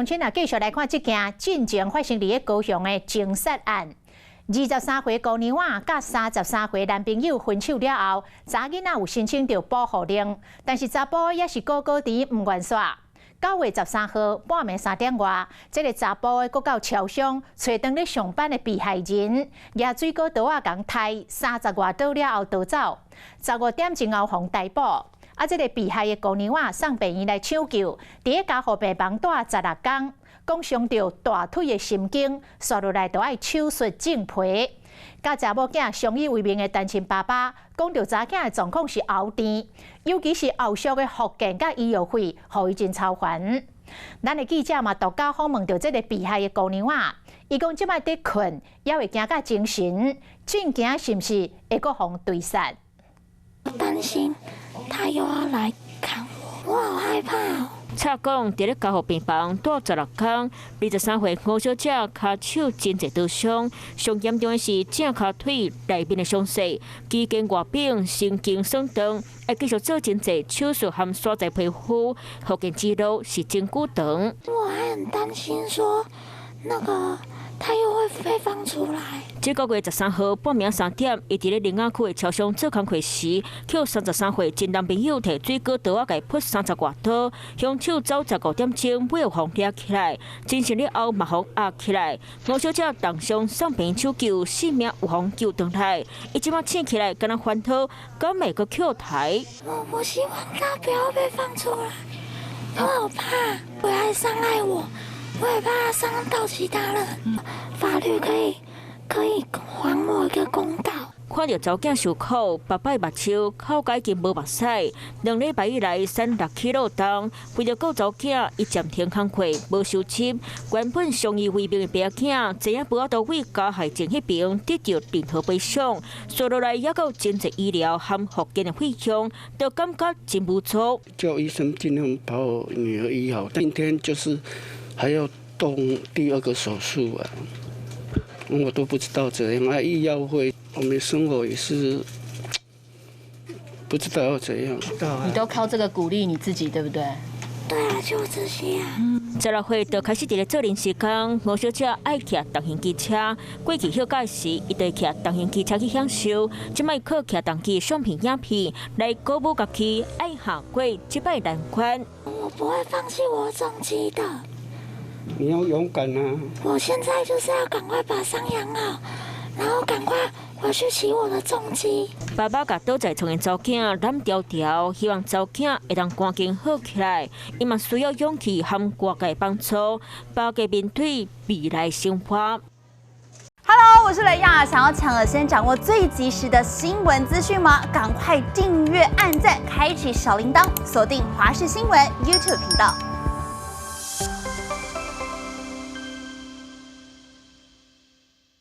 請啊，繼續來看這件進前發生佇咧高雄的情殺案。23歲姑娘仔佮33歲男朋友分手了後，查囡仔有申請著保護令，但是查埔也是孤孤甜毋願煞。9月13號半暝3點外，這个查埔的閣到超商揣當咧上班的被害人，舉水果刀仔共刣三十外刀了後逃走，15點鐘後予逮捕。啊，這个被害的姑娘仔送病院來搶救，佇咧加護病房蹛16工，講傷著大腿的神經，紲落來就愛手術整皮。佮查某囝相依為命的單親爸爸，講著查囝的狀況是喉甜，尤其是後續的復健佮醫藥費，予伊真操煩。咱的記者嘛獨家訪問著這个被害的姑娘仔，伊講這擺佇睏，猶會驚甲精神，真驚是毋是會閣予追殺？擔心他又要來砍我，我好害怕哦。插講，佇咧加護病房蹛16工，23歲吳小姐跤手真濟刀傷，上嚴重的是正跤腿內面的傷勢，肌腱外繃，神經損斷，愛繼續做真濟手術和刷在皮膚，復健之路是真久長。我還很擔心說，那個他又會被放出來。這個月13號半暝3點，伊佇咧苓仔區的超商做工課時，予33歲前男朋友提水果刀仔共拮三十外刀，兇手走15點鐘，尾予掠起來，偵訊了後嘛予押起來。吳小姐重傷送病院搶救，性命有予救轉來。伊這擺醒起來，敢若煩惱，敢會閣予刣？我我希望他不要被放出來，因為我怕會來傷害我，我也怕他傷到其他人。法律可以還我一個公道。看著查某囝受苦，爸爸目睭哭甲已經無目屎。2禮拜以來，瘦6 kg 重，為著顧查某囝，伊暫停工課，無收入。原本相依為命的爸仔，知影無法度對加害人彼邊得著任何賠償，紲落來猶閣有真濟醫療和復健的費用，都感覺真無助。叫醫生盡量把我女兒醫好，今天就是還要動第二個手術啊，我都不知道怎樣啊，醫藥費，我們生活也是不知道要怎樣。你都靠這個鼓勵你自己，對不對？對啊，就這些啊。16歲就開始佇咧做臨時工，吳小姐愛騎重型機車。過去休假時，伊就會騎重型機車去享受。這擺靠騎重機相片影片來鼓舞家己，愛下過這擺難關。我不會放棄我重機的。你要勇敢啊！我現在就是要趕快把傷養好，然後趕快回去騎我的重機。爸爸共倒在床的查某囝攬牢牢，希望查某囝會當趕緊好起來。伊嘛需要勇氣和外界幫助，包括面對未來生活。 Hello，我是雷亞，想要搶先掌握最及時的新聞資訊嗎？趕快訂閱、按讚、開啟小鈴鐺，鎖定華視新聞 YouTube 頻道。